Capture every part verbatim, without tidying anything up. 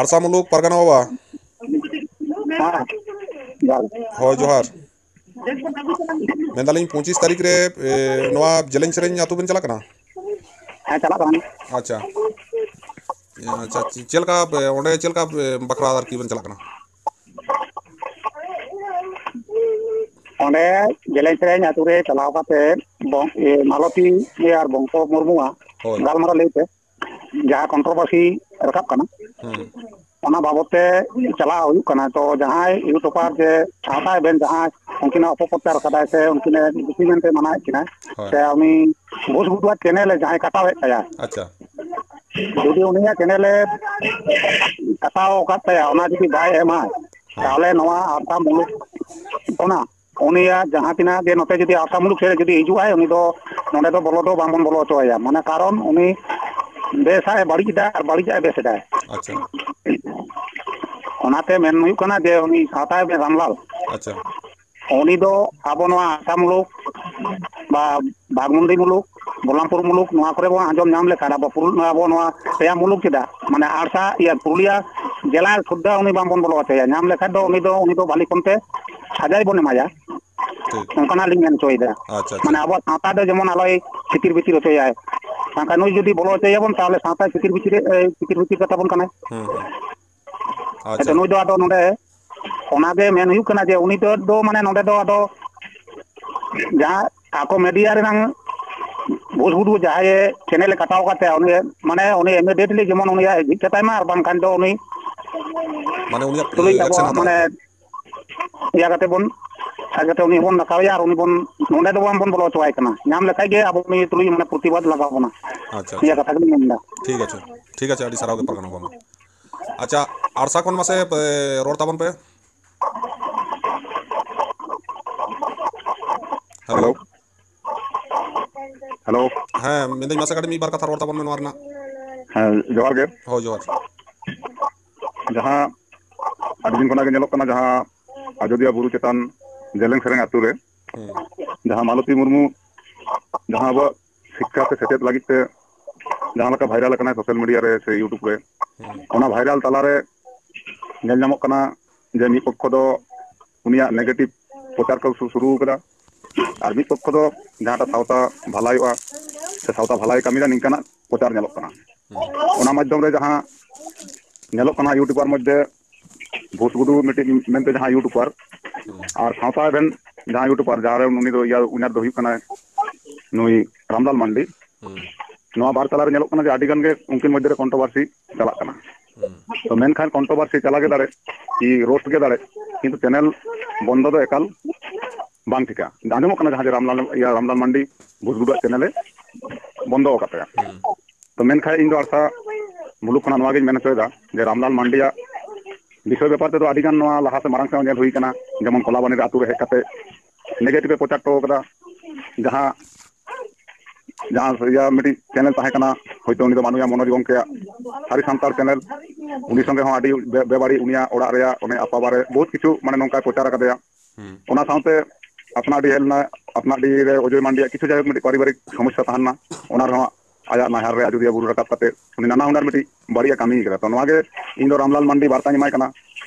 ᱟᱲᱥᱟ ᱢᱩᱞᱩᱠ ᱯᱟᱨᱜᱟᱱᱟ ᱵᱟᱵᱟ᱾ ᱦᱮᱸ, ᱡᱚᱦᱟᱨ ᱜᱮ᱾ ᱦᱳᱭ, ᱡᱚᱦᱟᱨ᱾ ᱢᱮᱱᱫᱟᱞᱤᱧ, ᱯᱚᱸᱪᱤᱥ ᱛᱟᱹᱨᱤᱠᱷ ᱨᱮ, ᱮ, ᱱᱚᱣᱟ ᱡᱮᱞᱮᱧ ᱥᱮᱨᱮᱧ ᱟᱹᱛᱩ ᱵᱮᱱ ᱪᱟᱞᱟᱜ ᱠᱟᱱᱟ? ᱦᱮᱸ, ᱪᱟᱞᱟᱜ ᱠᱟᱱᱟ᱾ ᱟᱪᱪᱷᱟ᱾ ᱟᱪᱪᱷᱟ, ᱪᱮ-, ᱪᱮᱫ ᱞᱮᱠᱟ ᱯᱮ, ᱚᱸᱰᱮ ᱪᱮᱫ ᱞᱮᱠᱟ ᱯᱮ ᱵᱟᱠᱷᱨᱟ ᱟᱨᱠᱤ ᱵᱮᱱ ᱪᱟᱞᱟᱜ ᱠᱟᱱᱟ? ᱚᱸᱰᱮ ᱡᱮᱞᱮᱧ ᱥᱮᱨᱮᱧ ᱟᱹᱛᱩ ᱨᱮ ᱪᱟᱞᱟᱣ ᱠᱟᱛᱮ ᱵᱚᱝ-, ᱤᱭᱟᱹ, ᱢᱟᱞᱚᱛᱤ ᱟᱨ ᱵᱚᱝᱥᱚ ᱢᱩᱨᱢᱩᱣᱟᱜ ᱦᱳᱭ᱾ ᱜᱟᱞᱢᱟᱨᱟᱣ ᱞᱟᱹᱭᱛᱮ ᱡᱟᱦᱟᱸ controversy ᱨᱟᱠᱟᱵ ᱠᱟᱱᱟ, ᱦᱩᱸ᱾ ᱚᱱᱟ ᱵᱟᱵᱚᱛ ᱛᱮ ᱪᱟᱞᱟᱣ ᱦᱩᱭᱩᱜ ᱠᱟᱱᱟ᱾ ᱛᱚ, ᱡᱟᱦᱟᱸᱭ YouTuber ᱡᱮ ᱥᱟᱶᱛᱟ ᱮᱵᱷᱮᱱ ᱡᱟᱦᱟᱸᱭ ᱩᱱᱠᱤᱱᱟᱜ ᱚᱯᱚᱯᱨᱚᱪᱟᱨ ᱠᱟᱫᱟᱭ ᱥᱮ ᱩᱱᱠᱤᱱᱮ ᱫᱩᱥᱤ ᱢᱮᱱᱛᱮ ᱢᱟᱱᱟᱣᱮᱫ ᱠᱤᱱᱟᱭ, ᱦᱳᱭ᱾ ᱥᱮ ᱩᱱᱤ ᱵᱷᱩᱥᱵᱷᱩᱴᱩᱣᱟᱜ channel ᱮ ᱡᱟᱦᱟᱸᱭ ᱠᱟᱴᱟᱣᱮᱫ ᱛᱟᱭᱟ, ᱟᱪᱪᱷᱟ᱾ ᱡᱩᱫᱤ ᱩᱱᱤᱭᱟᱜ channel ᱮ ᱠᱟᱴᱟᱣ ᱟᱠᱟᱫ ᱛᱟᱭᱟ, ᱚᱱᱟ ᱡᱩᱫᱤ ᱵᱟᱭ ᱮᱢᱟ, ᱦᱮᱸ᱾ ᱛᱟᱦᱚᱞᱮ ᱱᱚᱣᱟ ᱟᱲᱥᱟ ᱢᱩᱞᱩᱠ ᱠᱷᱚᱱᱟᱜ ᱩᱱᱤᱭᱟᱜ ᱡᱟᱦᱟᱸ ᱛᱤᱱᱟᱹᱜ ᱜᱮ ᱱᱚᱛᱮ ᱡᱩᱫᱤ ᱟᱲᱥᱟ ᱢᱩᱞᱩᱠ ᱥᱮᱫ ᱡᱩᱫᱤ ᱦᱤᱡᱩᱜ ᱟᱭ, ᱩᱱᱤ ᱫᱚ ᱱᱚᱸᱰᱮ ᱫᱚ ᱵᱚᱞᱚ ᱫᱚ ᱵᱟᱝᱵᱚᱱ ᱵᱚᱞᱚ ᱦᱚᱪᱚ ᱟᱭᱟ᱾ ᱢᱟᱱᱮ ᱠᱟᱨᱚᱱ ᱩᱱᱤ ᱵᱮᱥᱟᱜ ᱮ ᱵᱟᱹᱲᱤᱡ ᱮᱫᱟ ᱟᱨ ᱵᱟᱹᱲᱤᱡᱟᱜ ᱮ ᱵᱮᱥ ᱮᱫᱟᱭ᱾ ᱟᱪᱪᱷᱟ᱾ ᱚᱱᱟᱛᱮ ᱢᱮᱱ ᱦᱩᱭᱩᱜ ᱠᱟᱱᱟ ᱡᱮ ᱩᱱᱤ ᱥᱟᱶᱛᱟ ᱮᱵᱷᱮᱱ ᱨᱟᱢᱞᱟᱞ, ᱟᱪᱪᱷᱟ᱾ ᱩᱱᱤ ᱫᱚ ᱟᱵᱚ ᱱᱚᱣᱟ ᱟᱲᱥᱟ ᱢᱩᱞᱩᱠ ᱵᱟ ᱵᱟᱜᱽᱢᱩᱱᱰᱤ ᱢᱩᱞᱩᱠ, ᱵᱚᱞᱞᱟᱢᱯᱩᱨ ᱢᱩᱞᱩᱠ, ᱱᱚᱣᱟ ᱠᱚᱨᱮ ᱵᱚᱱ ᱟᱸᱡᱚᱢ ᱧᱟᱢ ᱞᱮᱠᱷᱟᱱ ᱟᱵᱚ ᱯᱩᱨᱩ-, ᱟᱵᱚ ᱱᱚᱣᱟ ᱯᱮᱭᱟ ᱢᱩᱞᱩᱠ ᱪᱮᱫᱟᱜ, ᱢᱟᱱᱮ ᱟᱲᱥᱟ, ᱤᱭᱟᱹ, ᱯᱩᱨᱩᱞᱤᱭᱟ ᱡᱮᱞᱟ ᱥᱩᱫᱽᱫᱷᱟ ᱩᱱᱤ ᱵᱟᱝᱵᱚᱱ ᱵᱚᱞᱚ ᱦᱚᱪᱚᱭᱟ᱾ ᱧᱟᱢ ᱞᱮᱠᱷᱟᱱ ᱫᱚ ᱩᱱᱤ ᱫᱚ, ᱩᱱᱤ ᱫᱚ ᱵᱷᱟᱞᱤ ᱠᱚᱱᱛᱮ ᱥᱟᱡᱟᱭ ᱵᱚᱱ ᱮᱢᱟᱭᱟ᱾ ᱴᱷᱤᱠ᱾ ᱚᱱᱠᱟᱱᱟᱜ ᱞᱤᱧ ᱢᱮᱱ ᱦᱚᱪᱚᱭᱮᱫᱟ᱾ ᱟᱪᱪᱷᱟ, ᱟᱪᱪᱷᱟ᱾ ᱢᱟᱱᱮ ᱟᱵᱚᱣᱟᱜ ᱥᱟᱶᱛᱟ ᱫᱚ ᱡᱮᱢᱚᱱ ᱟᱞᱚᱭ ᱪᱤᱛᱤᱨ ᱵᱷᱤᱛᱤᱨ ᱦᱚᱪᱚᱭᱟᱭ᱾ ᱵᱟᱝᱠᱷᱟᱱ ᱱᱩᱭ ᱡᱩᱫᱤ ᱵᱚᱞᱚ ᱦᱚᱪᱚᱭᱟᱵᱚᱱ, ᱛᱟᱦᱚᱞᱮ ᱥᱟᱶᱛᱟ ᱪᱤᱛᱤᱨ ᱵᱷᱤᱛᱤᱨ, ᱮ, ᱪᱤᱛᱤᱨ ᱵᱷᱤᱛᱤᱨ ᱠᱟᱛᱟ ᱵᱚᱱ ᱠᱟᱱᱟᱭ᱾ ᱦᱩᱸ, ᱦᱩᱸ᱾ ᱟᱪᱪᱷᱟ᱾ ᱱᱩᱭ ᱫᱚ ᱟᱫᱚ ᱱᱚᱰᱮ ᱚᱱᱟᱜᱮ ᱢᱮᱱ ᱦᱩᱭᱩᱜ ᱠᱟᱱᱟ ᱡᱮ ᱩᱱᱤ ᱫᱚ, ᱫᱚ ᱢᱟᱱᱮ ᱱᱚᱰᱮ ᱫᱚ ᱟᱫᱚ ᱡᱟᱦᱟᱸ ᱟᱠᱚ media ᱨᱮᱱᱟᱝ ᱵᱷᱩᱥ ᱵᱷᱩᱴ ᱡᱟᱦᱟᱸᱭᱮ channel ᱮ ᱠᱟᱴᱟᱣ ᱠᱟᱫ ᱛᱟᱭᱟ, ᱩᱱᱤ ᱢᱟᱱᱮ ᱩᱱᱤ immediately ᱡᱮᱢᱚᱱ ᱩᱱᱤᱭᱟᱜ exit ᱠᱟᱛᱟᱭ ᱢᱟ, ᱟᱨ ᱵᱟᱝᱠᱷᱟᱱ ᱫᱚ ᱩᱱᱤ ᱢᱟᱱᱮ ᱩᱱᱤᱭᱟᱜ, ᱛᱩᱞᱩᱡ ᱮ, action ᱟᱵᱚᱣᱟᱜ ᱦᱟᱛᱟᱣ ᱢᱟᱱᱮ ᱟᱠᱚ᱾ ᱤᱭᱟᱹ ᱠᱟᱛᱮ ᱵᱚᱱ, ᱥᱟᱡ ᱠᱟᱛᱮ ᱩᱱᱤ ᱦᱚᱸᱵᱚᱱ ᱨᱟᱠᱟᱵᱮᱭᱟ ᱟᱨ ᱩᱱᱤ ᱵᱚᱱ, ᱱᱚᱸᱰᱮ ᱫᱚ ᱵᱟᱝ ᱵᱚᱱ ᱵᱚᱞᱚ ᱦᱚᱪᱚᱣᱟᱭ ᱠᱟᱱᱟ᱾ ᱧᱟᱢ ᱞᱮᱠᱷᱟᱡ ᱜᱮ ᱟᱵᱚ ᱩᱱᱤ ᱛᱩᱞᱩᱡ ᱢᱟᱱᱮ ᱯᱨᱚᱛᱤᱵᱟᱫ ᱞᱟᱜᱟᱣ ᱵᱚᱱᱟ᱾ ᱟᱪᱪᱷᱟ, ᱱᱤᱭᱟᱹ ᱟᱪᱪᱷᱟ᱾ ᱠᱟᱛᱷᱟ ᱜᱮᱞᱤᱧ ᱢᱮᱱᱫᱟ᱾ ᱴᱷᱤᱠ ᱟᱪᱷᱮ, ᱴᱷᱤᱠ ᱟᱪᱷᱮ, ᱟᱹᱰᱤ ᱥᱟᱨᱦᱟᱣ ᱜᱮ ᱯᱟᱨᱜᱟᱱᱟ ᱵᱟᱵᱟ᱾ ᱟᱪᱪᱷᱟ, ᱟᱲᱥᱟ ᱠᱷᱚᱱ ᱢᱟᱥᱮ, ᱮ, ᱨᱚᱲ ᱛᱟᱵᱚᱱ ᱯᱮ᱾ ᱦᱮᱞᱳ᱾ ᱦᱮᱞᱳ᱾ ᱦᱮᱞᱳ᱾ ᱦᱮᱸ, ᱢᱮᱱᱫᱟᱹᱧ ᱢᱟᱥᱮ ᱠᱟᱹᱴᱤᱡ ᱢᱤᱫ ᱵᱟᱨ ᱠᱟᱛᱷᱟ ᱨᱚᱲ ᱛᱟᱵᱚᱱ ᱢᱮ ᱱᱚᱣᱟ ᱨᱮᱱᱟᱜ᱾ ᱦᱮᱸ, ᱡᱚᱦᱟᱨ ᱜᱮ᱾ ᱦᱳᱭ, ᱡᱚᱦᱟᱨ᱾ ᱡᱟᱦᱟᱸ ᱟᱹᱰᱤ ᱫᱤᱱ ᱠᱷᱚᱱᱟᱜ ᱜᱮ ᱧᱮᱞᱚᱜ ᱠᱟᱱᱟ, ᱡᱟᱦᱟᱸ ᱟᱡᱚᱫᱤᱭᱟᱹ ᱵᱩᱨᱩ ᱪᱮᱛᱟᱱ ᱡᱮᱞᱮᱧ ᱥᱮᱨᱮᱧ ᱟᱹᱛᱩ ᱨᱮ ᱦᱩᱸ᱾ ᱡᱟᱦᱟᱸ ᱢᱟᱞᱚᱛᱤ ᱢᱩᱨᱢᱩ ᱡᱟᱦᱟᱸ ᱟᱵᱚᱣᱟᱜ ᱥᱤᱠᱠᱷᱟ ᱥᱮ ᱥᱮᱪᱮᱫ ᱞᱟᱹᱜᱤᱫ ᱛᱮ ᱡᱟᱦᱟᱸ ᱞᱮᱠᱟ viral ᱟᱠᱟᱱᱟᱭ social media ᱨᱮ ᱥᱮ YouTube ᱨᱮ, ᱚᱱᱟ ᱵᱷᱟᱭᱨᱟᱞ ᱛᱟᱞᱟᱨᱮ ᱧᱮᱞ ᱧᱟᱢᱚᱜ ᱠᱟᱱᱟ ᱡᱮ ᱢᱤᱫ ᱯᱚᱠᱠᱷᱚ ᱫᱚ ᱩᱱᱤᱭᱟᱜ ᱱᱮᱜᱮᱴᱤᱵᱷ ᱯᱨᱚᱪᱟᱨ ᱠᱚ ᱥᱩ- ᱥᱩᱨᱩ ᱟᱠᱟᱫᱟ, ᱟᱨ ᱢᱤᱫ ᱯᱚᱠᱠᱷᱚ ᱫᱚ ᱡᱟᱦᱟᱸᱴᱟᱜ ᱥᱟᱶᱛᱟ ᱵᱷᱟᱞᱟᱭᱚᱜᱼᱟ ᱥᱮ ᱥᱟᱶᱛᱟ ᱵᱷᱟᱞᱟᱭ ᱠᱟᱹᱢᱤᱭᱟ, ᱱᱤᱝᱠᱟᱱᱟᱜ ᱯᱨᱚᱪᱟᱨ ᱧᱮᱞᱚᱜ ᱠᱟᱱᱟ᱾ ᱚᱱᱟ ᱢᱟᱫᱽᱫᱷᱚᱢ ᱨᱮ ᱡᱟᱦᱟᱸ ᱧᱮᱞᱚᱜ ᱠᱟᱱᱟ ᱤᱭᱩᱴᱩᱵᱟᱨ ᱢᱚᱫᱽᱫᱷᱮ ᱵᱷᱩᱥᱜᱩᱰᱩ ᱢᱤᱫᱴᱤᱡ ᱢᱮᱱᱛᱮ ᱡᱟᱦᱟᱸ ᱤᱭᱩᱴᱩᱵᱟᱨ ᱟᱨ ᱥᱟᱶᱛᱟ ᱮᱵᱷᱮᱱ ᱡᱟᱦᱟᱸ ᱤᱭᱩᱴᱩᱵᱟᱨ, ᱡᱟᱦᱟᱸ ᱨᱮ ᱩᱱᱤ ᱫᱚ ᱤᱭᱟᱹ ᱩᱭᱱᱟᱨ ᱫᱚ ᱦᱩᱭᱩᱜ ᱠᱟᱱᱟᱭ ᱱᱩᱭ ᱨᱟᱢᱞᱟᱞ ᱢᱟᱱᱰᱤ᱾ ᱱᱚᱣᱟ ᱵᱟᱨ ᱛᱟᱞᱟᱨᱮ ᱧᱮᱞᱚᱜ ᱠᱟᱱᱟ ᱡᱮ ᱟᱹᱰᱤ ᱜᱟᱱ ᱜᱮ ᱩᱱᱠᱤᱱ ᱢᱚᱫᱽᱫᱷᱮ ᱨᱮ ᱠᱚᱱᱴᱨᱳᱵᱷᱟᱨᱥᱤ ᱪᱟᱞᱟᱜ ᱠᱟᱱᱟ᱾ ᱛᱚ ᱢᱮᱱᱠᱷᱟᱱ ᱠᱚᱱᱴᱨᱳᱵᱷᱟᱨᱥᱤ ᱪᱟᱞᱟᱣ ᱜᱮ ᱫᱟᱲᱮ ᱠᱤ ᱨᱳᱥᱴ ᱜᱮ ᱫᱟᱲᱮ, ᱠᱤᱱᱛᱩ ᱪᱮᱱᱮᱞ ᱵᱚᱱᱫᱚ ᱫᱚ ᱮᱠᱟᱞ ᱵᱟᱝ ᱴᱷᱤᱠᱟ᱾ ᱟᱸᱡᱚᱢᱚᱜ ᱠᱟᱱᱟ ᱡᱟᱦᱟᱸ ᱡᱮ ᱨᱟᱢᱞᱟᱞ, ᱤᱭᱟᱹ, ᱨᱟᱢᱞᱟᱞ ᱢᱟᱱᱰᱤ ᱵᱷᱩᱥᱜᱩᱰᱩᱣᱟᱜ ᱪᱮᱱᱮᱞᱮ ᱵᱚᱱᱫᱚ ᱟᱠᱟᱫ ᱛᱟᱭᱟ᱾ ᱛᱚ ᱢᱮᱱᱠᱷᱟᱱ ᱤᱧ ᱫᱚ ᱟᱥᱟ ᱢᱩᱞᱩᱠ ᱠᱷᱚᱱᱟᱜ ᱱᱚᱣᱟ ᱜᱤᱧ ᱢᱮᱱ ᱦᱚᱪᱚᱭᱮᱫᱟ ᱡᱮ ᱨᱟᱢᱞᱟᱞ ᱢᱟᱱᱰᱤᱭᱟᱜ ᱵᱤᱥᱚᱭ ᱵᱮᱯᱟᱨ ᱛᱮᱫᱚ ᱟᱹᱰᱤ ᱜᱟᱱ ᱱᱚᱣᱟ ᱞᱟᱦᱟ ᱥᱮ ᱢᱟᱲᱟᱝ ᱥᱮᱫ ᱦᱚᱸ ᱧᱮᱞ ᱦᱩᱭ ᱠᱟᱱᱟ, ᱡᱮᱢᱚᱱ ᱠᱚᱞᱟᱵᱟᱱᱤ ᱨᱮ ᱟᱛᱳ ᱨᱮ ᱦᱮᱡ ᱠᱟᱛᱮ ᱱᱮᱜᱮᱴᱤᱵᱷ ᱮ ᱯᱨᱚᱪᱟᱨ ᱦᱚᱴᱚ ᱠᱟᱫᱟ᱾ ᱡᱟᱦᱟᱸ ᱡᱟᱦᱟᱸ ᱤᱭᱟᱹ ᱢᱤᱫᱴᱤᱡ ᱪᱮᱱᱮᱞ ᱛᱟᱦᱮᱸ ᱠᱟᱱᱟ, ᱦᱚᱭᱛᱳ ᱩᱱᱤ ᱫᱚ ᱵᱟᱹᱱᱩᱭᱟ, ᱢᱚᱱᱳᱡᱽ ᱜᱚᱢᱠᱮᱭᱟᱜ ᱥᱟᱹᱨᱤ ᱥᱟᱱᱛᱟᱲ ᱪᱮᱱᱮᱞ, ᱩᱱᱤ ᱥᱚᱸᱜᱮ ᱦᱚᱸ ᱟᱹᱰᱤ ᱵᱮ- ᱵᱮᱵᱟᱹᱲᱤᱡ, ᱩᱱᱤᱭᱟᱜ ᱚᱲᱟᱜ ᱨᱮᱭᱟᱜ ᱚᱱᱮ ᱟᱯᱟ ᱵᱟᱨᱮ ᱵᱚᱦᱩᱛ ᱠᱤᱪᱷᱩ ᱢᱟᱱᱮ ᱱᱚᱝᱠᱟᱭ ᱯᱨᱚᱪᱟᱨ ᱟᱠᱟᱫᱮᱭᱟ᱾ ᱚᱱᱟ ᱥᱟᱶᱛᱮ ᱟᱯᱱᱟᱰᱤ ᱦᱮᱡ ᱞᱮᱱᱟ, ᱟᱯᱱᱟᱰᱤ ᱨᱮ ᱚᱡᱚᱭ ᱢᱟᱱᱰᱤᱭᱟᱜ ᱠᱤᱪᱷᱩ ᱡᱟᱭᱦᱳᱠ ᱢᱤᱫᱴᱤᱡ ᱯᱟᱨᱤᱵᱟᱨᱤᱠ ᱥᱚᱢᱚᱥᱥᱟ ᱛᱟᱦᱮᱸ ᱞᱮᱱᱟ, ᱚᱱᱟ ᱨᱮᱦᱚᱸ ᱟᱭᱟᱜ ᱱᱟᱭᱦᱟᱨ ᱨᱮ ᱟᱡᱚᱫᱤᱭᱟᱹ ᱵᱩᱨᱩ ᱨᱟᱠᱟᱵ ᱠᱟᱛᱮ ᱩᱱᱤ ᱱᱟᱱᱟ ᱦᱩᱱᱟᱹᱨ ᱢᱤᱫᱴᱤᱡ ᱵᱟᱹᱲᱤᱡ ᱮ ᱠᱟᱹᱢᱤ ᱠᱟᱫᱟ᱾ ᱛᱚ ᱱᱚᱣᱟ ᱜᱮ ᱤᱧ ᱫᱚ ᱨᱟᱢᱞᱟᱞ ᱢᱟᱱᱰᱤ ᱵᱟᱨᱛᱟᱧ ᱮᱢᱟᱭ ᱠᱟᱱᱟ,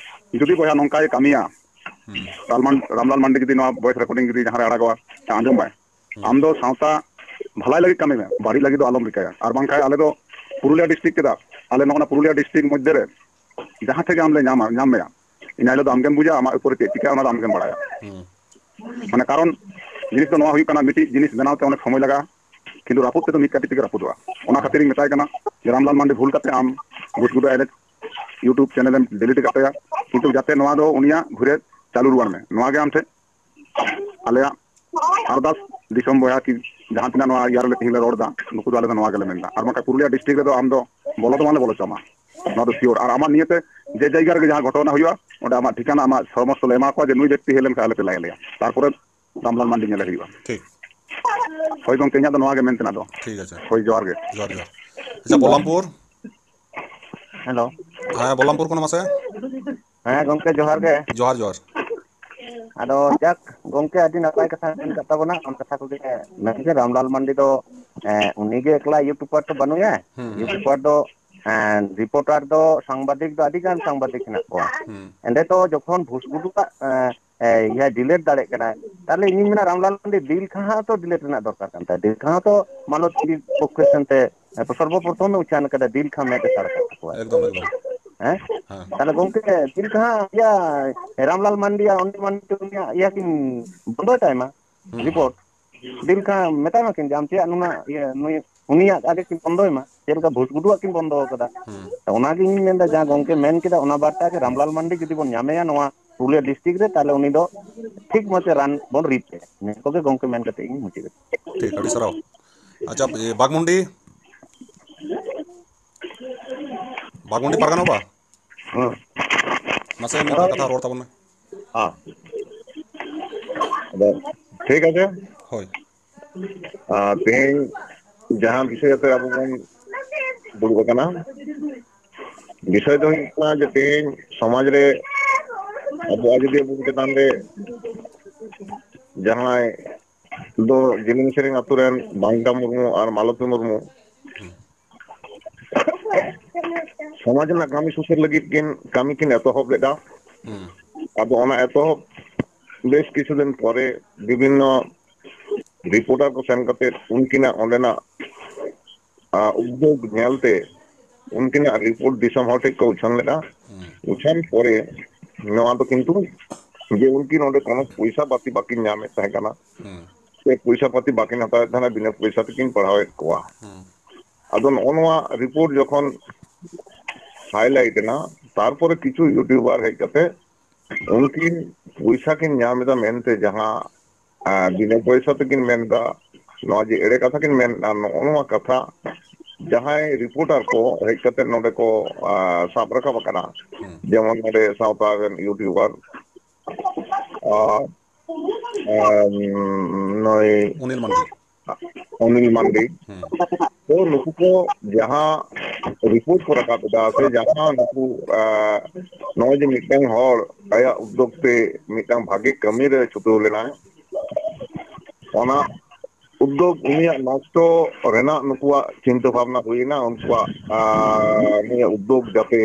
ᱡᱩᱫᱤ ᱵᱚᱭᱦᱟ ᱱᱚᱝᱠᱟᱭ ᱠᱟᱹᱢᱤᱭᱟ, ᱨᱟᱢᱞᱟᱞ ᱢᱟᱱᱰᱤ ᱡᱩᱫᱤ ᱱᱚᱣᱟ ᱵᱷᱚᱭᱮᱥ ᱨᱮᱠᱚᱨᱰᱤᱝ ᱡᱩᱫᱤ ᱡᱟᱦᱟᱸ ᱨᱮ ᱟᱲᱟᱜᱚᱜᱼᱟ, ᱟᱸᱡᱚᱢ ᱢᱟᱭ, ᱟᱢ ᱫᱚ ᱥᱟᱶᱛᱟ ᱵᱷᱟᱞᱟᱭ ᱞᱟᱹᱜᱤᱫ ᱠᱟᱹᱢᱤ ᱢᱮ, ᱵᱟᱹᱲᱤᱡ ᱞᱟᱹᱜᱤᱫ ᱫᱚ ᱟᱞᱚᱢ ᱨᱤᱠᱟᱹᱭᱟ᱾ ᱟᱨ ᱵᱟᱝᱠᱷᱟᱱ ᱟᱞᱮ ᱫᱚ ᱯᱩᱨᱩᱞᱤᱭᱟᱹ ᱰᱤᱥᱴᱨᱤᱠᱴ ᱪᱮᱫᱟᱜ, ᱟᱞᱮ ᱱᱚᱜᱼᱚ ᱱᱟ ᱯᱩᱨᱩᱞᱤᱭᱟᱹ ᱰᱤᱥᱴᱨᱤᱠᱴ ᱢᱚᱫᱽᱫᱷᱮ ᱨᱮ ᱡᱟᱦᱟᱸ ᱴᱷᱮᱡ ᱜᱮ ᱟᱢ ᱞᱮ ᱧᱟᱢᱟ, ᱧᱟᱢ ᱢᱮᱭᱟ, ᱤᱱᱟᱹ ᱦᱤᱞᱳᱜ ᱫᱚ ᱟᱢ ᱜᱮᱢ ᱵᱩᱡᱟ, ᱟᱢᱟᱜ ᱩᱯᱚᱨ ᱨᱮ ᱪᱮᱫ ᱪᱤᱠᱟᱹᱜᱼᱟ ᱚᱱᱟ ᱫᱚ ᱟᱢ ᱜᱮᱢ ᱵᱟᱲᱟᱭᱟ᱾ ᱢᱟᱱᱮ ᱠᱟᱨᱚᱱ ᱡᱤᱱᱤᱥ ᱫᱚ ᱱᱚᱣᱟ ᱦᱩᱭᱩᱜ ᱠᱟᱱᱟ, ᱢᱤᱫᱴᱤᱡ ᱡᱤᱱᱤᱥ ᱵᱮᱱᱟᱣ ᱛᱮ ᱚᱱᱮᱠ ᱥᱚᱢᱚᱭ ᱞᱟᱜᱟᱜᱼᱟ, ᱠᱤᱱᱛᱩ ᱨᱟᱹᱯᱩᱫ ᱛᱮᱫᱚ ᱢᱤᱫ ᱠᱟᱹᱴᱤᱡ ᱛᱮᱜᱮ ᱨᱟᱹᱯᱩᱫᱚᱜᱼᱟ᱾ ᱚᱱᱟ ᱠᱷᱟᱹᱛᱤᱨᱤᱧ ᱢᱮᱛᱟᱭ ᱠᱟᱱᱟ ᱡᱮ ᱨᱟᱢᱞᱟᱞ ᱢᱟᱱᱰᱤ ᱵᱷᱩᱞ ᱠᱟᱛᱮ ᱟᱢ ᱵᱷᱩᱥᱜᱩᱰᱩ ᱮᱱᱮᱡ YouTube ᱪᱮᱱᱮᱞ ᱮᱢ ᱰᱤᱞᱤᱴ ᱟᱠᱟᱫ ᱛᱟᱭᱟ, ᱠᱤᱱᱛᱩ ᱡᱟᱛᱮ ᱱᱚᱣᱟ ᱫᱚ ᱩᱱᱤᱭᱟᱜ ᱜᱷᱩᱨᱮ ᱪᱟᱹᱞᱩ ᱨᱩᱣᱟᱹᱲ ᱢᱮ, ᱱᱚᱣᱟ ᱜᱮ ᱟᱢ ᱴᱷᱮᱱ ᱟᱞᱮᱭᱟᱜ ᱟᱨᱫᱟᱥ ᱫᱤᱥᱚᱢ ᱵᱚᱭᱦᱟ ᱠᱤ ᱡᱟᱦᱟᱸ ᱛᱤᱱᱟᱹᱜ ᱱᱚᱣᱟ ᱤᱭᱟᱹ ᱨᱮᱞᱮ ᱛᱮᱦᱮᱧ ᱞᱮ ᱨᱚᱲ ᱮᱫᱟ, ᱱᱩᱠᱩ ᱫᱚ ᱟᱞᱮ ᱫᱚ ᱱᱚᱣᱟ ᱜᱮᱞᱮ ᱢᱮᱱᱫᱟ᱾ ᱟᱨ ᱵᱟᱝᱠᱷᱟᱱ ᱯᱩᱨᱩᱞᱤᱭᱟᱹ ᱰᱤᱥᱴᱨᱤᱠᱴ ᱨᱮᱫᱚ ᱟᱢ ᱫᱚ ᱵᱚᱞᱚ ᱫᱚ ᱵᱟᱝᱞᱮ ᱵᱚᱞᱚ ᱦᱚᱪᱚ ᱟᱢᱟ, ᱱᱚᱣᱟ ᱫᱚ ᱥᱤᱭᱳᱨ᱾ ᱟᱨ ᱟᱢᱟᱜ ᱱᱤᱭᱮᱛᱮ ᱡᱮ ᱡᱟᱭᱜᱟ ᱨᱮᱜᱮ ᱡᱟᱦᱟᱸ ᱜᱷᱚᱴᱚᱱᱟ ᱦᱩᱭᱩᱜᱼᱟ, ᱚᱸᱰᱮ ᱟᱢᱟᱜ ᱴᱷᱤᱠᱟᱱᱟ, ᱟᱢᱟᱜ ᱥᱚᱢᱚᱥᱛᱚ ᱞᱮ ᱮᱢᱟ ᱠᱚᱣᱟ ᱡᱮ ᱱᱩᱭ ᱵᱮᱠᱛᱤ ᱦᱮᱡ ᱞᱮᱱᱠᱷᱟᱱ ᱟᱞᱮ ᱯᱮ ᱞᱟᱹᱭ ᱟᱞᱮᱭᱟ, ᱛᱟᱨᱯᱚᱨᱮ ᱨᱟᱢᱞᱟᱞ ᱢᱟᱱᱰᱤ ᱧᱮᱞᱮ ᱦᱩᱭᱩᱜᱼᱟ᱾ ᱴᱷᱤᱠ᱾ ᱦᱳᱭ ᱜᱚᱢᱠᱮ, ᱤᱧᱟᱹᱜ ᱫᱚ ᱱᱚᱣᱟ ᱜᱮ ᱢᱮᱱ ᱛᱮᱱᱟᱜ ᱫᱚ᱾ ᱴᱷᱤᱠ ᱟᱪᱷᱮ᱾ ᱦᱳᱭ, ᱡᱚᱦᱟᱨ ᱜᱮ᱾ ᱡᱚᱦᱟᱨ, ᱡᱚᱦᱟᱨ᱾ ᱟᱪᱪᱷᱟ, ᱵᱚᱞᱞᱟᱢᱯᱩᱨ᱾ ᱦᱮᱞᱳ᱾ ᱦᱮᱸ, ᱵᱚᱞᱞᱟᱢᱯᱩᱨ ᱠᱷᱚᱱ ᱢᱟᱥᱮ᱾ ᱦᱮᱸ ᱜᱚᱢᱠᱮ, ᱡᱚᱦᱟᱨ ᱜᱮ᱾ ᱡᱚᱦᱟᱨ, ᱡᱚᱦᱟᱨ᱾ ᱟᱫᱚ ᱡᱟᱠ ᱜᱚᱢᱠᱮ, ᱟᱹᱰᱤ ᱱᱟᱯᱟᱭ ᱠᱟᱛᱷᱟ ᱢᱮᱱ ᱠᱟᱜ ᱛᱟᱵᱚᱱᱟ᱾ ᱚᱱᱟ ᱠᱟᱛᱷᱟ ᱠᱚᱜᱮ ᱢᱮᱱ ᱜᱮ, ᱨᱟᱢᱞᱟᱞ ᱢᱟᱱᱰᱤ ᱫᱚ, ᱮᱸ, ᱩᱱᱤᱜᱮ ᱮᱠᱞᱟ ᱤᱭᱩᱴᱩᱵᱟᱨ ᱫᱚ ᱵᱟᱹᱱᱩᱭᱟ᱾ ᱦᱩᱸ, ᱦᱩᱸ᱾ ᱤᱭᱩᱴᱩᱵᱟᱨ ᱫᱚ ᱦᱮᱸ, ᱨᱤᱯᱳᱨᱴᱟᱨ ᱫᱚ, ᱥᱟᱝᱵᱟᱫᱤᱠ ᱫᱚ ᱟᱹᱰᱤ ᱜᱟᱱ ᱥᱟᱝᱵᱟᱫᱤᱠ ᱦᱮᱱᱟᱜ ᱠᱚᱣᱟ᱾ ᱦᱩᱸ᱾ ᱮᱸᱰᱮ ᱛᱚ ᱡᱚᱠᱷᱚᱱ ᱵᱷᱩᱥᱜᱩᱰᱩᱣᱟᱜ, ᱮ, ᱮ, ᱤᱭᱟᱹ ᱰᱤᱞᱮᱴ ᱫᱟᱲᱮᱭᱟᱜ ᱠᱟᱱᱟ, ᱛᱟᱦᱞᱮ ᱤᱧᱤᱧ ᱢᱮᱱᱟ ᱨᱟᱢᱞᱟᱞ ᱢᱟᱱᱰᱤ ᱫᱤᱞ ᱠᱷᱟᱱ ᱦᱟᱸᱜ ᱛᱚ ᱰᱤᱞᱮᱴ ᱨᱮᱱᱟᱜ ᱫᱚᱨᱠᱟᱨ ᱠᱟᱱ ᱛᱟᱭᱟ᱾ ᱫᱤᱞ ᱠᱷᱟᱱ ᱦᱚᱸ ᱛᱚ ᱢᱟᱱᱚᱛ ᱯᱚᱠᱠᱷᱮ ᱥᱮᱱᱛᱮ, ᱮ, ᱥᱚᱨᱵᱚᱯᱨᱚᱛᱷᱚᱢ ᱮ ᱩᱪᱷᱟᱱ ᱠᱟᱫᱟ, ᱫᱤᱞ ᱠᱷᱟᱱ ᱢᱮᱫ ᱮ ᱥᱟᱲ ᱠᱟᱜ ᱛᱟᱠᱚᱣᱟ᱾ ᱮᱠᱫᱚᱢ, ᱮᱠᱫᱚᱢ᱾ ᱦᱮᱸ? ᱦᱮᱸ᱾ ᱛᱟᱦᱞᱮ ᱜᱚᱝᱠᱮ, ᱫᱤᱞ ᱠᱷᱟᱱ ᱤᱭᱟᱹ ᱨᱟᱢᱞᱟᱞ ᱢᱟᱱᱰᱤ ᱟᱨ ᱚᱱᱤᱞ ᱢᱟᱱᱰᱤ ᱩᱱᱤᱭᱟᱜ ᱤᱭᱟᱹ ᱠᱤᱱ ᱵᱚᱱᱫᱚᱭ ᱛᱟᱭ ᱢᱟ, ᱦᱩᱸ᱾ ᱨᱤᱯᱳᱨᱴ᱾ ᱫᱤᱞ ᱠᱷᱟᱱ ᱢᱮᱛᱟᱭ ᱢᱟ ᱠᱤᱱ ᱡᱮ ᱟᱢ ᱪᱮᱫ ᱱᱩᱱᱟᱹᱜ ᱤᱭᱟᱹ, ᱱᱩᱭ, ᱩᱱᱤᱭᱟᱜ ᱟᱜᱮ ᱠᱤᱱ ᱵᱚᱱᱫᱚᱭ ᱢᱟ, ᱪᱮᱫ ᱞᱮᱠᱟ ᱵᱷᱩᱥᱜᱩᱰᱩᱣᱟᱜ ᱠᱤᱱ ᱵᱚᱱᱫᱚ ᱟᱠᱟᱫᱟ᱾ ᱦᱩᱸ᱾ ᱛᱚ ᱚᱱᱟᱜᱮ ᱤᱧ ᱢᱮᱱᱫᱟ, ᱡᱟᱦᱟᱸ ᱜᱚᱝᱠᱮ ᱢᱮᱱ ᱠᱮᱫᱟ, ᱚᱱᱟ ᱵᱟᱨᱛᱟ ᱜᱮ ᱨᱟᱢᱞᱟᱞ ᱢᱟᱱᱰᱤ ᱡᱩᱫᱤ ᱵᱚᱱ ᱧᱟᱢᱮᱭᱟ ᱱᱚᱣᱟ ᱯᱩᱨᱩᱞᱤᱭᱟᱹ ᱰᱤᱥᱴᱨᱤᱠᱴ ᱨᱮ, ᱛᱟᱦᱞᱮ ᱩᱱᱤ ᱫᱚ ᱴᱷᱤᱠ ᱢᱚᱛᱚ ᱨᱟᱱ ᱵᱚᱱ ᱨᱤᱯ ᱛᱟᱭᱟ᱾ ᱱᱤᱭᱟᱹ ᱠᱚᱜᱮ ᱜᱚᱝᱠᱮ ᱢᱮᱱ ᱠᱟᱛᱮ ᱤᱧ ᱢᱩᱪᱟᱹᱫ ᱮᱫᱟ᱾ ᱴᱷᱤᱠ, ᱟᱹᱰᱤ ᱥᱟᱨᱦᱟᱣ᱾ ᱟᱪᱪᱷᱟ, ᱮ, ᱵᱟᱜᱽᱢᱩᱱᱰᱤ, ᱵᱟᱜᱽᱢᱩᱱᱰᱤ ᱯᱟᱨᱜᱟᱱᱟ ᱵᱟ? ᱦᱮᱸ᱾ ᱢᱟᱥᱮ ᱢᱤᱫ ᱵᱟᱨ ᱠᱟᱛᱷᱟ ᱨᱚᱲ ᱛᱟᱵᱚᱱ ᱢᱮ᱾ ᱦᱮᱸ᱾ ᱟᱫᱚ ᱴᱷᱤᱠ ᱟᱪᱷᱮ᱾ ᱦᱳᱭ᱾ ᱟᱨ ᱛᱮᱦᱮᱧ ᱡᱟᱦᱟᱸ ᱵᱤᱥᱚᱭ ᱟᱛᱮ ᱟᱵᱚ ᱵᱚᱱ ᱫᱩᱲᱩᱵ ᱟᱠᱟᱱᱟ, ᱵᱤᱥᱚᱭ ᱫᱚ ᱦᱩᱭᱩᱜ ᱠᱟᱱᱟ ᱡᱮ ᱛᱮᱦᱮᱧ ᱥᱚᱢᱟᱡᱽ ᱨᱮ ᱟᱵᱚ ᱟᱡᱚᱫᱤᱭᱟᱹ ᱵᱩᱨᱩ ᱪᱮᱛᱟᱱ ᱨᱮ ᱡᱟᱦᱟᱸᱭ ᱫᱚ ᱡᱤᱞᱤᱧ ᱥᱮᱨᱮᱧ ᱟᱛᱳ ᱨᱮᱱ ᱵᱟᱝᱠᱟ ᱢᱩᱨᱢᱩ ᱟᱨ ᱢᱟᱞᱚᱛᱤ ᱢᱩᱨᱢᱩ ᱥᱚᱢᱟᱡᱽ ᱨᱮᱱᱟᱜ ᱠᱟᱹᱢᱤ ᱥᱩᱥᱟᱹᱨ ᱞᱟᱹᱜᱤᱫ ᱠᱤᱱ ᱠᱟᱹᱢᱤ ᱠᱤᱱ ᱮᱛᱚᱦᱚᱵ ᱞᱮᱫᱟ᱾ ᱦᱩᱸ᱾ ᱟᱫᱚ ᱚᱱᱟ ᱮᱛᱚᱦᱚᱵ ᱵᱮᱥ ᱠᱤᱪᱷᱩ ᱫᱤᱱ ᱯᱚᱨᱮ ᱵᱤᱵᱷᱤᱱᱱᱚ ᱨᱤᱯᱳᱨᱴᱟᱨ ᱠᱚ ᱥᱮᱱ ᱠᱟᱛᱮ ᱩᱱᱠᱤᱱᱟᱜ ᱚᱸᱰᱮᱱᱟᱜ, ᱟ, ᱩᱫᱽᱫᱳᱜᱽ ᱧᱮᱞᱛᱮ ᱩᱱᱠᱤᱱᱟᱜ ᱨᱤᱯᱳᱨᱴ ᱫᱤᱥᱚᱢ ᱦᱚᱲ ᱴᱷᱮᱱ ᱠᱚ ᱩᱪᱷᱟᱹᱱ ᱞᱮᱫᱟ᱾ ᱦᱩᱸ᱾ ᱩᱪᱷᱟᱹᱱ ᱯᱚᱨᱮ ᱱᱚᱣᱟ ᱫᱚ ᱠᱤᱱᱛᱩ ᱡᱮ ᱩᱱᱠᱤᱱ ᱚᱸᱰᱮ ᱠᱳᱱᱳ ᱯᱚᱭᱥᱟ ᱯᱟᱹᱛᱤ ᱵᱟᱹᱠᱤᱱ ᱧᱟᱢᱮᱫ ᱛᱟᱦᱮᱸ ᱠᱟᱱᱟ, ᱦᱩᱸ᱾ ᱥᱮ ᱯᱚᱭᱥᱟ ᱯᱟᱹᱛᱤ ᱵᱟᱹᱠᱤᱱ ᱦᱟᱛᱟᱣᱮᱫ ᱛᱟᱦᱮᱱᱟ, ᱵᱤᱱᱟᱹ ᱯᱚᱭᱥᱟ ᱛᱮᱠᱤᱱ ᱯᱟᱲᱦᱟᱣᱮᱫ ᱠᱚᱣᱟ᱾ ᱦᱩᱸ᱾ ᱟᱫᱚ ᱱᱚᱜᱼᱚ ᱱᱚᱣᱟ ᱨᱤᱯᱳᱨᱴ ᱡᱚᱠᱷᱚᱱ ᱦᱟᱭᱞᱟᱭᱤᱴ ᱮᱱᱟ, ᱛᱟᱨᱯᱚᱨᱮ ᱠᱤᱪᱷᱩ ᱤᱭᱩᱴᱩᱵᱟᱨ ᱦᱮᱡ ᱠᱟᱛᱮ ᱩᱱᱠᱤᱱ ᱯᱚᱭᱥᱟ ᱠᱤᱱ ᱧᱟᱢ ᱮᱫᱟ ᱢᱮᱱᱛᱮ ᱡᱟᱦᱟᱸ, ᱟᱸ, ᱵᱤᱱᱟᱹ ᱯᱚᱭᱥᱟ ᱛᱮᱠᱤᱱ ᱢᱮᱱ ᱮᱫᱟ, ᱱᱚᱣᱟ ᱡᱮ ᱮᱲᱮ ᱠᱟᱛᱷᱟ ᱠᱤᱱ ᱢᱮᱱ ᱮᱫᱟ, ᱱᱚᱜᱼᱚ ᱱᱚᱣᱟ ᱠᱟᱛᱷᱟ ᱡᱟᱦᱟᱸᱭ ᱨᱤᱯᱳᱨᱴᱟᱨ ᱠᱚ ᱦᱮᱡ ᱠᱟᱛᱮ ᱱᱚᱰᱮ ᱠᱚ, ᱟᱸ, ᱥᱟᱵ ᱨᱟᱠᱟᱵ ᱟᱠᱟᱱᱟ, ᱦᱩᱸ᱾ ᱡᱮᱢᱚᱱ ᱱᱚᱰᱮ ᱥᱟᱶᱛᱟ ᱨᱮᱱ ᱤᱭᱩᱴᱩᱵᱟᱨ, ᱟᱸ, ᱟᱸ, ᱱᱩᱭ ᱚᱱᱤᱞ ᱢᱟᱱᱰᱤ᱾ ᱚᱱᱤᱞ ᱢᱟᱱᱰᱤ᱾ ᱦᱩᱸ᱾ ᱛᱚ ᱱᱩᱠᱩ ᱠᱚ ᱡᱟᱦᱟᱸ ᱨᱤᱯᱳᱨᱴ ᱠᱚ ᱨᱟᱠᱟᱵ ᱮᱫᱟ ᱥᱮ ᱡᱟᱦᱟᱸ ᱱᱩᱠᱩ, ᱟᱸ, ᱱᱚᱜᱼᱚᱭ ᱡᱮ ᱢᱤᱫᱴᱟᱝ ᱦᱚᱲ ᱟᱭᱟᱜ ᱩᱫᱽᱫᱳᱜᱽ ᱛᱮ ᱢᱤᱫᱴᱟᱝ ᱵᱷᱟᱜᱮ ᱠᱟᱹᱢᱤ ᱨᱮ ᱪᱷᱩᱴᱟᱹᱣ ᱞᱮᱱᱟᱭ, ᱚᱱᱟ ᱩᱫᱽᱫᱳᱜᱽ ᱩᱱᱤᱭᱟᱜ ᱱᱚᱥᱴᱚ ᱨᱮᱱᱟᱜ ᱱᱩᱠᱩᱣᱟᱜ ᱪᱤᱱᱛᱟᱹ ᱵᱷᱟᱵᱽᱱᱟ ᱦᱩᱭᱮᱱᱟ, ᱩᱱᱠᱩᱣᱟᱜ ᱱᱩᱭᱟᱜ ᱩᱫᱽᱫᱳᱜᱽ ᱡᱟᱛᱮ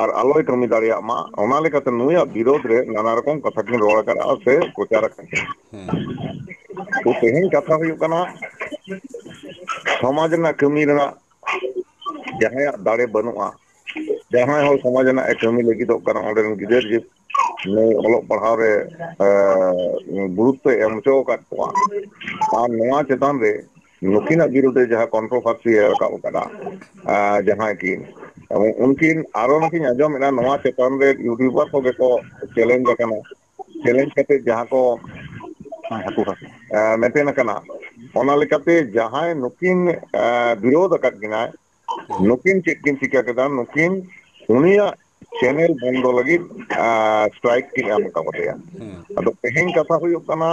ᱟᱨ ᱟᱞᱚᱭ ᱠᱟᱹᱢᱤ ᱫᱟᱲᱮᱭᱟᱜ ᱢᱟ, ᱚᱱᱟ ᱞᱮᱠᱟᱛᱮ ᱱᱩᱭᱟᱜ ᱵᱤᱨᱳᱫᱷ ᱨᱮ ᱱᱟᱱᱟ ᱨᱚᱠᱚᱢ ᱠᱟᱛᱷᱟ ᱠᱤᱱ ᱨᱚᱲ ᱟᱠᱟᱫᱼᱟ ᱥᱮ ᱯᱨᱚᱪᱟᱨ ᱟᱠᱟᱫᱼᱟ᱾ ᱛᱚ ᱛᱮᱦᱮᱧ ᱠᱟᱛᱷᱟ ᱦᱩᱭᱩᱜ ᱠᱟᱱᱟ, ᱥᱚᱢᱟᱡᱽ ᱨᱮᱱᱟᱜ ᱠᱟᱹᱢᱤ ᱨᱮᱱᱟᱜ ᱡᱟᱦᱟᱸᱭᱟᱜ ᱫᱟᱲᱮ ᱵᱟᱹᱱᱩᱜᱼᱟ, ᱡᱟᱦᱟᱸᱭ ᱦᱚᱲ ᱥᱚᱢᱟᱡᱽ ᱨᱮᱱᱟᱜ ᱮ ᱠᱟᱹᱢᱤ ᱞᱟᱹᱜᱤᱫᱚᱜ ᱠᱟᱱᱟ, ᱚᱸᱰᱮ ᱨᱮᱱ ᱜᱤᱫᱟᱹᱨ ᱡᱮ ᱱᱩᱭ ᱚᱞᱚᱜ ᱯᱟᱲᱦᱟᱣ ᱨᱮ ᱜᱩᱨᱩᱛᱛᱚᱭ ᱮᱢ ᱦᱚᱪᱚ ᱟᱠᱟᱫ ᱠᱚᱣᱟ, ᱟᱨ ᱱᱚᱣᱟ ᱪᱮᱛᱟᱱ ᱨᱮ ᱱᱩᱠᱤᱱᱟᱜ ᱵᱤᱨᱩᱫᱷ ᱨᱮ ᱡᱟᱦᱟᱸ ᱠᱚᱱᱴᱨᱳᱵᱷᱟᱨᱥᱤ ᱮ ᱨᱟᱠᱟᱵ ᱟᱠᱟᱫᱟ, ᱡᱟᱦᱟᱸᱭ ᱠᱤᱱ, ᱮᱵᱚᱝ ᱩᱱᱠᱤᱱ ᱟᱨᱚ ᱱᱟᱠᱤᱱ ᱟᱸᱡᱚᱢᱮᱫᱼᱟ, ᱱᱚᱣᱟ ᱪᱮᱛᱟᱱ ᱨᱮ ᱤᱭᱩᱴᱤᱭᱩᱵᱟᱨ ᱠᱚᱜᱮ ᱠᱚ ᱪᱮᱞᱮᱧᱡᱽ ᱟᱠᱟᱱᱟ᱾ ᱪᱮᱞᱮᱧᱡᱽ ᱠᱟᱛᱮ ᱡᱟᱦᱟᱸ ᱠᱚ ᱦᱟᱹᱠᱩ ᱦᱟᱹᱠᱩ ᱢᱮᱱᱴᱮᱱ ᱟᱠᱟᱱᱟ, ᱚᱱᱟ ᱞᱮᱠᱟᱛᱮ ᱡᱟᱦᱟᱸᱭ ᱱᱩᱠᱤᱱ ᱵᱤᱨᱳᱫᱷ ᱟᱠᱟᱫ ᱠᱤᱱᱟᱭ, ᱱᱩᱠᱤᱱ ᱪᱮᱫ ᱠᱤᱱ ᱪᱤᱠᱟᱹ ᱠᱮᱫᱟ? ᱱᱩᱠᱤᱱ ᱩᱱᱤᱭᱟᱜ ᱪᱮᱱᱮᱞ ᱵᱚᱱᱫᱚ ᱞᱟᱹᱜᱤᱫ ᱥᱴᱨᱟᱭᱤᱠ ᱠᱤᱱ ᱮᱢ ᱟᱠᱟᱫ ᱫᱮᱭᱟ᱾ ᱟᱫᱚ ᱛᱮᱦᱮᱧ ᱠᱟᱛᱷᱟ ᱦᱩᱭᱩᱜ ᱠᱟᱱᱟ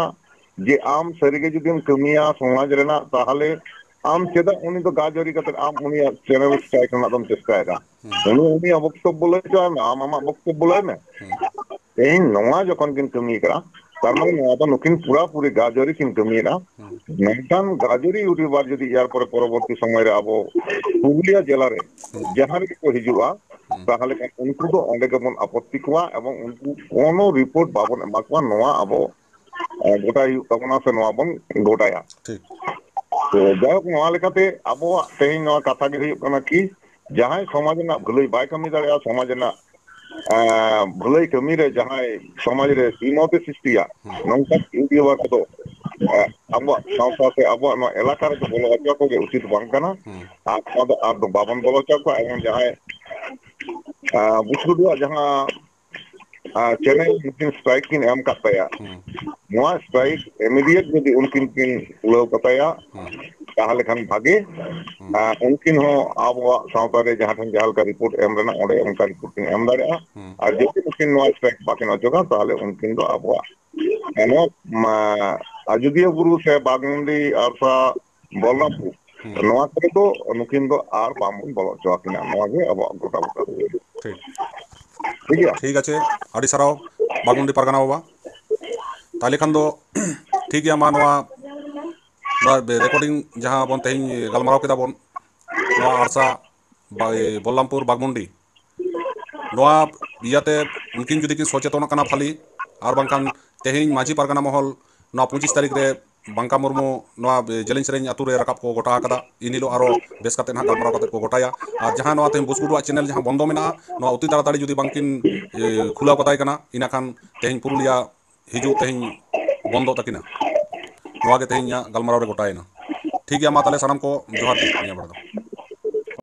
ᱡᱮ ᱟᱢ ᱥᱟᱹᱨᱤᱜᱮ ᱡᱩᱫᱤᱢ ᱠᱟᱹᱢᱤᱭᱟ ᱥᱚᱢᱟᱡᱽ ᱨᱮᱱᱟᱜ, ᱛᱟᱦᱚᱞᱮ ᱟᱢ ᱪᱮᱫᱟᱜ ᱩᱱᱤ ᱫᱚ ᱜᱟᱡᱚᱨᱤ ᱠᱟᱛᱮ ᱟᱢ ᱩᱱᱤᱭᱟᱜ ᱪᱮᱱᱮᱞ ᱥᱴᱨᱟᱭᱤᱠ ᱨᱮᱱᱟᱜ ᱫᱚᱢ ᱪᱮᱥᱴᱟᱭᱮᱫᱟ? ᱩᱱᱤ ᱩᱱᱤᱭᱟᱜ ᱵᱚᱠᱛᱚᱵᱵᱚ ᱞᱟᱹᱭ ᱦᱚᱪᱚᱭ ᱢᱮ, ᱟᱢ ᱟᱢᱟᱜ ᱵᱚᱠᱛᱚᱵᱵᱚ ᱞᱟᱹᱭ ᱢᱮ᱾ ᱛᱮᱦᱮᱧ ᱱᱚᱣᱟ ᱡᱚᱠᱷᱚᱱ ᱠᱤᱱ ᱠᱟᱹᱢᱤ ᱠᱟᱱᱟ, ᱛᱟᱨ ᱢᱟᱱᱮ ᱱᱚᱣᱟ ᱫᱚ ᱱᱩᱠᱤᱱ ᱯᱩᱨᱟᱹᱯᱩᱨᱤ ᱜᱟᱡᱚᱨᱤ ᱠᱤᱱ ᱠᱟᱹᱢᱤᱭᱮᱫᱟ᱾ ᱢᱮᱱᱠᱷᱟᱱ ᱜᱟᱡᱚᱨᱤ ᱤᱭᱩᱴᱤᱭᱩᱵᱟᱨ ᱡᱩᱫᱤ ᱮᱨ ᱯᱚᱨᱮ ᱯᱚᱨᱚᱵᱚᱨᱛᱤ ᱥᱚᱢᱚᱭ ᱨᱮ ᱟᱵᱚ ᱯᱩᱨᱩᱞᱤᱭᱟᱹ ᱡᱮᱞᱟ ᱨᱮ ᱡᱟᱦᱟᱸ ᱨᱮᱜᱮ ᱠᱚ ᱦᱤᱡᱩᱜᱼᱟ, ᱛᱟᱦᱚᱞᱮ ᱠᱷᱟᱱ ᱩᱱᱠᱩ ᱫᱚ ᱚᱸᱰᱮ ᱜᱮᱵᱚᱱ ᱟᱯᱚᱛᱛᱤ ᱠᱚᱣᱟ ᱮᱵᱚᱝ ᱩᱱᱠᱩ ᱠᱳᱱᱳ ᱨᱤᱯᱳᱨᱴ ᱵᱟᱵᱚᱱ ᱮᱢᱟ ᱠᱚᱣᱟ᱾ ᱱᱚᱣᱟ ᱟᱵᱚ ᱜᱚᱴᱟᱭ ᱦᱩᱭᱩᱜ ᱛᱟᱵᱚᱱᱟ ᱥᱮ ᱱᱚᱣᱟ ᱵᱚᱱ ᱜᱚᱴᱟᱭᱟ᱾ ᱴᱷᱤᱠ᱾ ᱛᱚ ᱡᱟᱭᱦᱳᱠ, ᱱᱚᱣᱟ ᱞᱮᱠᱟᱛᱮ ᱟᱵᱚᱣᱟᱜ ᱛᱮᱦᱮᱧ ᱱᱚᱣᱟ ᱠᱟᱛᱷᱟ ᱜᱮ ᱦᱩᱭᱩᱜ ᱠᱟᱱᱟ ᱠᱤ, ᱡᱟᱦᱟᱸᱭ ᱥᱚᱢᱟᱡᱽ ᱨᱮᱱᱟᱜ ᱵᱷᱟᱹᱞᱟᱹᱭ ᱵᱟᱭ ᱠᱟᱹᱢᱤ ᱫᱟᱲᱮᱭᱟᱜᱼᱟ, ᱥᱚᱢᱟᱡᱽ ᱨᱮᱱᱟᱜ ᱵᱷᱟᱹᱞᱟᱹᱭ ᱠᱟᱹᱢᱤ ᱨᱮ ᱡᱟᱦᱟᱸᱭ ᱥᱚᱢᱟᱡᱽ ᱨᱮ ᱵᱤᱢᱚᱛ ᱮ ᱥᱨᱤᱥᱴᱤᱭᱟ, ᱱᱚᱝᱠᱟ ᱤᱭᱩᱴᱤᱭᱩᱵᱟᱨ ᱠᱚᱫᱚ ᱟᱵᱚᱣᱟᱜ ᱥᱟᱶᱛᱟ ᱥᱮ ᱟᱵᱚᱣᱟᱜ ᱱᱚᱣᱟ ᱮᱞᱟᱠᱟ ᱨᱮᱫᱚ ᱵᱚᱞᱚ ᱦᱚᱪᱚ ᱟᱠᱚ ᱜᱮ ᱩᱪᱤᱛ ᱵᱟᱝ ᱠᱟᱱᱟ᱾ ᱟᱨ ᱱᱚᱣᱟ ᱫᱚ ᱟᱨ ᱫᱚ ᱵᱟᱵᱚᱱ ᱵᱚᱞᱚ ᱦᱚᱪᱚ ᱟᱠᱚᱣᱟ᱾ ᱮᱵᱚᱝ ᱡᱟᱦᱟᱸᱭ ᱵᱩᱥᱩᱰᱩᱣᱟᱜ ᱡᱟᱦᱟᱸ ᱪᱮᱱᱮᱞ ᱢᱤᱫᱴᱤᱱ ᱥᱴᱨᱟᱭᱤᱠ ᱠᱤᱱ ᱮᱢ ᱠᱟᱫ ᱛᱟᱭᱟ, ᱱᱚᱣᱟ ᱥᱴᱨᱟᱭᱤᱠ ᱤᱢᱤᱰᱤᱭᱮᱴ ᱡᱩᱫᱤ ᱩᱱᱠᱤᱱ ᱠᱤᱱ ᱠᱷᱩᱞᱟᱹᱣ ᱠᱟᱛᱟᱭᱟ, ᱛᱟᱦᱚᱞᱮ ᱠᱷᱟᱱ ᱵᱷᱟᱜᱮ᱾ ᱟᱨ ᱩᱱᱠᱤᱱ ᱦᱚᱸ ᱟᱵᱚᱣᱟᱜ ᱥᱟᱶᱛᱟ ᱨᱮ ᱡᱟᱦᱟᱸ ᱴᱷᱮᱱ ᱡᱟᱦᱟᱸ ᱞᱮᱠᱟ ᱨᱤᱯᱳᱨᱴ ᱮᱢ ᱨᱮᱱᱟᱜ, ᱚᱸᱰᱮ ᱚᱱᱠᱟ ᱨᱤᱯᱳᱨᱴ ᱠᱤᱱ ᱮᱢ ᱫᱟᱲᱮᱭᱟᱜᱼᱟ᱾ ᱟᱨ ᱡᱩᱫᱤ ᱩᱱᱠᱤᱱ ᱱᱚᱣᱟ ᱥᱴᱨᱟᱭᱤᱠ ᱵᱟᱹᱠᱤᱱ ᱚᱪᱚᱜᱟ, ᱛᱟᱦᱚᱞᱮ ᱩᱱᱠᱤᱱ ᱫᱚ ᱟᱵᱚᱣᱟᱜ ᱱᱚᱣᱟ ᱟᱡᱚᱫᱤᱭᱟᱹ ᱵᱩᱨᱩ ᱥᱮ ᱵᱟᱜᱽᱢᱩᱱᱰᱤ, ᱟᱨᱥᱟ, ᱵᱚᱞᱨᱟᱢᱯᱩᱨ, ᱱᱚᱣᱟ ᱠᱚᱨᱮ ᱫᱚ ᱱᱩᱠᱤᱱ ᱫᱚ ᱟᱨ ᱵᱟᱝᱵᱚᱱ ᱵᱚᱞᱚ ᱦᱚᱪᱚ ᱟᱹᱠᱤᱱᱟ᱾ ᱱᱚᱣᱟ ᱜᱮ ᱟᱵᱚᱣᱟᱜ ᱜᱚᱴᱟ ᱜᱚᱴᱟ ᱫᱚ᱾ ᱴᱷᱤᱠ᱾ ᱴᱷᱤᱠ ᱜᱮᱭᱟ? ᱴᱷᱤᱠ ᱟᱪᱷᱮ, ᱟᱹᱰᱤ ᱥᱟᱨᱦᱟᱣ ᱵᱟᱜᱽᱢᱩᱱᱰᱤ ᱯᱟᱨᱜᱟᱱᱟ ᱵᱟᱵᱟ᱾ ᱛᱟᱦᱚᱞᱮ ᱠᱷᱟᱱ ᱫᱚ ᱴᱷᱤᱠ ᱜᱮᱭᱟ, ᱢᱟ ᱱᱚᱣᱟ ᱱᱚᱣᱟ ᱨᱮᱠᱚᱨᱰᱤᱝ ᱡᱟᱦᱟᱸ ᱵᱚᱱ ᱛᱮᱦᱮᱧ ᱜᱟᱞᱢᱟᱨᱟᱣ ᱠᱮᱫᱟ ᱵᱚᱱ, ᱱᱚᱣᱟ ᱟᱲᱥᱟ ᱵᱟ-, ᱵᱚᱞᱞᱟᱢᱯᱩᱨ ᱵᱟᱜᱽᱢᱩᱱᱰᱤ, ᱱᱚᱣᱟ ᱤᱭᱟᱹᱛᱮ ᱩᱱᱠᱤᱱ ᱡᱩᱫᱤ ᱠᱤᱱ ᱥᱚᱪᱮᱛᱚᱱᱚᱜ ᱠᱟᱱᱟ ᱵᱷᱟᱞᱤ, ᱟᱨ ᱵᱟᱝᱠᱷᱟᱱ ᱛᱮᱦᱮᱧ ᱢᱟᱹᱡᱷᱤ ᱯᱟᱨᱜᱟᱱᱟ ᱢᱚᱦᱚᱞ ᱱᱚᱣᱟ ᱯᱚᱸᱪᱤᱥ ᱛᱟᱹᱨᱤᱠᱷ ᱨᱮ ᱵᱟᱝᱠᱟ ᱢᱩᱨᱢᱩ ᱱᱚᱣᱟ ᱡᱮᱞᱮᱧ ᱥᱮᱨᱮᱧ ᱟᱹᱛᱩ ᱨᱮ ᱨᱟᱠᱟᱵ ᱠᱚ ᱜᱚᱴᱟ ᱟᱠᱟᱫᱟ᱾ ᱤᱱ ᱦᱤᱞᱳᱜ ᱟᱨᱚ ᱵᱮᱥ ᱠᱟᱛᱮ ᱱᱟᱦᱟᱜ ᱜᱟᱞᱢᱟᱨᱟᱣ ᱠᱟᱛᱮ ᱠᱚ ᱜᱚᱴᱟᱭᱟ᱾ ᱟᱨ ᱡᱟᱦᱟᱸ ᱱᱚᱣᱟ ᱛᱮᱦᱮᱧ ᱵᱩᱥᱠᱩᱴᱩᱣᱟᱜ ᱪᱮᱱᱮᱞ ᱡᱟᱦᱟᱸ ᱵᱚᱱᱫᱚ ᱢᱮᱱᱟᱜᱼᱟ, ᱱᱚᱣᱟ ᱚᱛᱤ ᱛᱟᱲᱟᱛᱟᱲᱤ ᱡᱩᱫᱤ ᱵᱟᱝᱠᱤᱱ, ᱮ, ᱠᱷᱩᱞᱟᱹᱣ ᱠᱟᱛᱟᱭ ᱠᱟᱱᱟ, ᱤᱱᱟᱹᱠᱷᱟᱱ ᱛᱮᱦᱮᱧ ᱯᱩᱨᱩᱞᱤᱭᱟ ᱦᱤᱡᱩᱜ ᱛᱮᱦᱮᱧ ᱵᱚᱱᱫᱚᱜ ᱛᱟᱹᱠᱤᱱᱟ᱾ ᱱᱚᱣᱟ ᱜᱮ ᱛᱮᱦᱮᱧ ᱤᱧᱟᱹᱜ ᱜᱟᱞᱢᱟᱨᱟᱣ ᱨᱮ ᱜᱚᱴᱟᱭᱮᱱᱟ᱾ ᱴᱷᱤᱠ ᱜᱮᱭᱟ, ᱢᱟ ᱛᱟᱦᱞᱮ ᱥᱟᱱᱟᱢ ᱠᱚ ᱡᱚᱦᱟᱨ ᱜᱮ ᱱᱤᱭᱟᱹ ᱵᱮᱲᱟ ᱫᱚ᱾